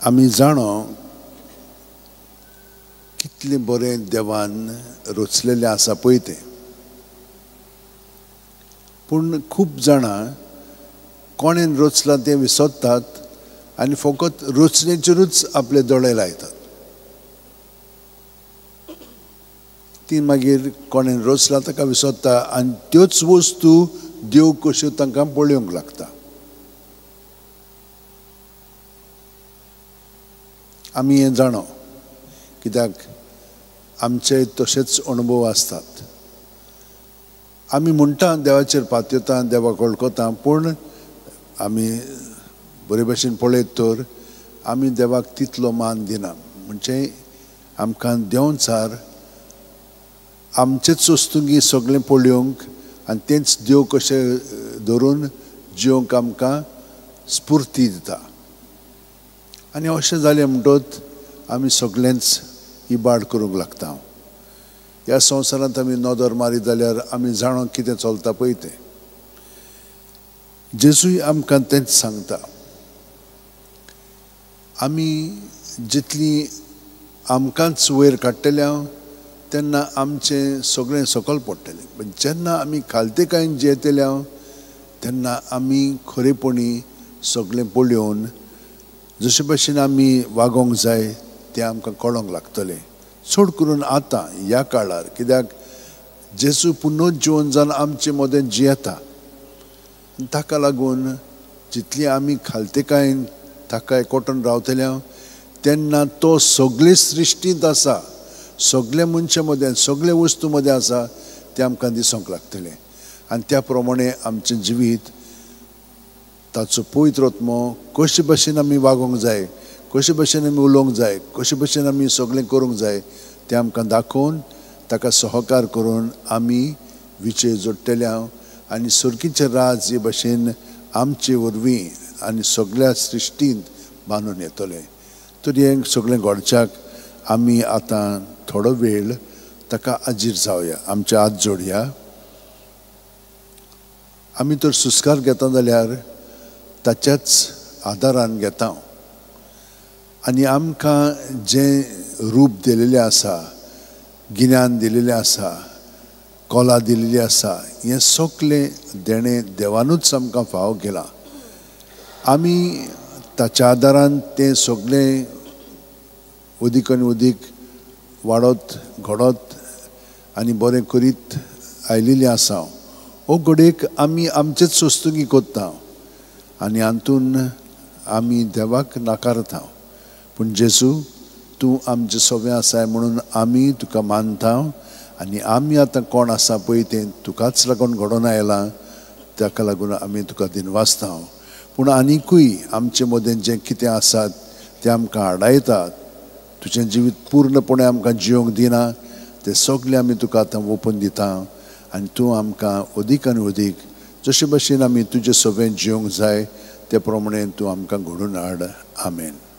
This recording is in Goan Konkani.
आमी जाणो कितलें बरें देवान रचलेलें आसा पळय तें, पूण खूब जाणां कोणेन रचलां तें विसरतात आनी फकत रचनेचेरूच आपले दोळे लायतात. ती मागीर कोणेन रचलां ताका विसरता आनी त्योच वस्तू देव कश्यो तांकां पळोवंक लागता. आमी हें जाणो कित्याक आमचे तशेच अणभव आसतात. आमी म्हणटा देवाचेर पातयेता, देवाक वळखता, पूण आमी बरे भशेन पळयत तर आमी देवाक तितलो मान दिना. म्हणजे आमकां देंवचार आमचेच वस्तुंगी सगळें पळोवंक आनी तेंच देव कशें धरून जिवंक आमकां स्फुर्ती दिता. आनी अशें जालें म्हणटच आमी सगळेंच इबाड करूंक लागता. ह्या संवसारांत आमी नदर मारीत जाल्यार आमी जाणो कितें चलता पळय तें. जेजूय आमकां तेंच सांगता. आमी जितली आमकांच वयर काडटले तेन्ना आमचें सगळें सकयल पडटलें, पण जेन्ना आमी खालतेकायेन जियेतले तेन्ना आमी खरेपणी सगळें पळोवन जशे भशेन आमी वागोवंक जाय तें आमकां कळोंक लागतलें. चड करून आतां ह्या काळार, कित्याक जेजू पुनर्जिवन जावन आमचे मदें जियेता. ताका लागून जितली आमी खालतेकायेन ताका एकवटून रावतले तेन्ना तो सगळे सृश्टींत आसा, सगळे मनशां मदें, सगळे वस्तू मदें आसा तें आमकां दिसूंक लागतलें. आनी त्या प्रमाणे आमचें जिवीत ताचो पवित्र आत्मो कशे भशेन आमी वागोवंक जाय, कशे भशेन आमी उलोवंक जाय, कशे भशेन आमी सगळें करूंक जाय तें आमकां दाखोवन ताका सहकार करून आमी विजय जोडटले आनी सर्गीचें राज हे भशेन आमचे वरवीं आनी सगळ्या सृश्टींत बांदून येतलें. तर हें सगळें घडच्याक आमी आतां थोडो वेळ ताका आजीर जावया, आमचे हात जोडया. आमी तर सुस्कार घेता जाल्यार ताच्याच आदारान घेता आनी आमकां जें रूप दिलेलें आसा, गिन्यान दिलेलें आसा, कला दिलेली आसा, हें सगळें देणें देवानूच आमकां फावो केलां. आमी ताच्या आदारान तें सगळें अदीक आनी अदीक वाडत घडत आनी बरें करीत आयिल्लें आसा. हो घडयेक आमी आमचेच वस्तुंगी करता आनी हातून आमी देवाक नाकारता. पूण जेजू तूं आमचें सगळें आसाय म्हणून आमी तुका मानता आनी आमी आतां कोण आसा पळय तें तुकाच लागून घडोवन आयलां, ताका लागून आमी तुका दिनवासता. पूण आनिकूय आमचे मदें जें कितें आसात तें आमकां आडायतात, तुजें जिवीत पूर्णपणे आमकां जिवंक दिना, तें सगळें आमी तुका आतां ओपून दिता आनी तूं आमकां अदीक आनी अदीक जशे भशेन आमी तुजें सगळें जिवंक जाय ते प्रमाणे तूं आमकां घडोवन हाड. आमेन.